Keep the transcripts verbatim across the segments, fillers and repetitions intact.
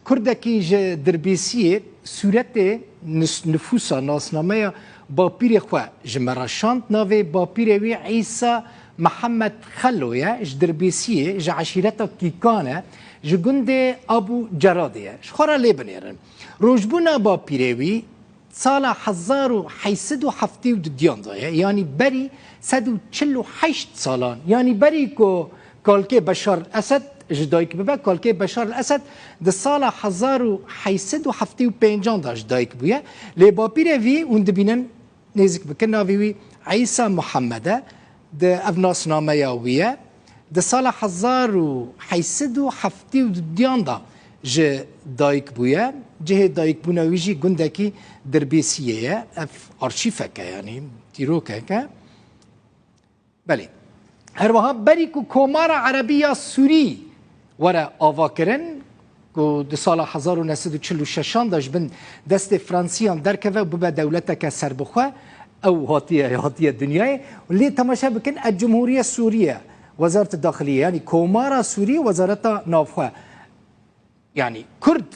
Kurdekî ji Dirbêsiyê sûretê nis-, nifûsa nasnameya bapîrê xwe ji me re şand. Navê bapîrê wî Îsa Mihemed Xelo ye, ji Dirbêsiyê, ji eşîreta Kîkan e, ji gundê Abû Ceradê ye. Ji xwe re lê binêrin. Rojbûna bapîrê wî sala hezar û heyt sed û heftê û duyan de ye, yanî berî sed û çil û heşt salan, yanî berî ku kalkê Beşar el Esed ji dayik bibe, kalkê Beşar el Esed di sala hezar û heyt sed û heftê û pêncan de ji dayik bûye. Lê bapîrê vî hûn dibînin, nêzik bikin, navê wî Îsa Muhammed e, di ev nasnameya wî ye. Di sala hezar û heyt sed û heftê û duyan de ji dayik bûye. Cihê dayikbûna wî jî gundekî Dirbêsiyê ye. Ev arşîfek e, yanî dîrokek e. Belê. Her wiha berî ku Komara Erebî ya Sûrî were avakirin, ku di sala hezar û neh sed û çil û şeşan de ji bin destê Fransiyan derkeve û bibe dewleteke serbixwe, ew hatiye, hatiye dinyayê. Lê temaşe bikin, El Cumhuriye Sûriye, Wezaret Daxiliye, yanî Komara Sûrî, Wezareta Navxwe. Yanî Kurd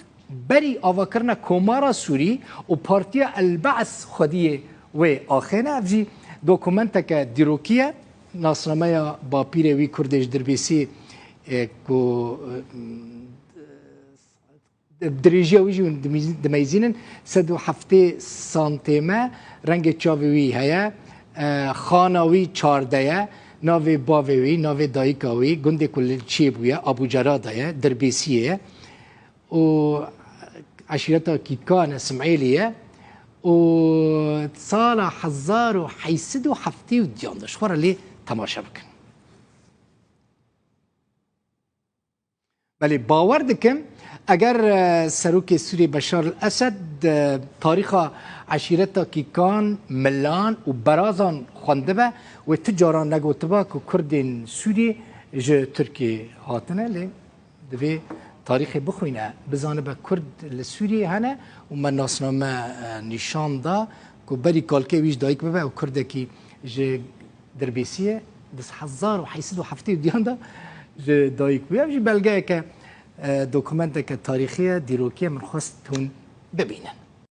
berî avakirina Komara Sûrî û Partiya El Ba's xwediyê wê axêne. Ev jî dokumenteke dîrokî ye. Nasnameya bapîrê wî Kurdê ji Dirbêsî, e, ku, e, Dirêjiya wî jî hûn dimîz-, dimeyzînin, sed û heftê santême, rengê çavê wî heye, e, xana wî çardeh ye, navê bavê wî, navê dayika wî, gundê ku li çêbûye, Abucerada ye, Dirbêsiyê ye û eşîreta Kîkan e, Simêlî ye û sala hezar û heyt sed û heftê û duyan de ji xwe re lê temaşe bikin. Belê, bawer dikim, eger, e, serokê Sûriyê Beşar el-Esed, e, tarîxa eşîreta Kîkan, Milan û Berazan xwendibe, wê tu caran negotiba ku Kurdên Sûriyê ji Tirkiyê hatine, lê divê tarîxê bixwîne, bizanibe Kurd li Sûriyê hene û me nasname, e, nîşan da ku berî kalkê wî ji dayik bibe û Kurdekî ji Dirbêsiyê di hezar û heyt sed û heftê û duyan de ji dayik bûye. Ev jî belgeyeke, e, dokumenteke tarîxî ye, dîrokî ye, min xwest hûn bibînin.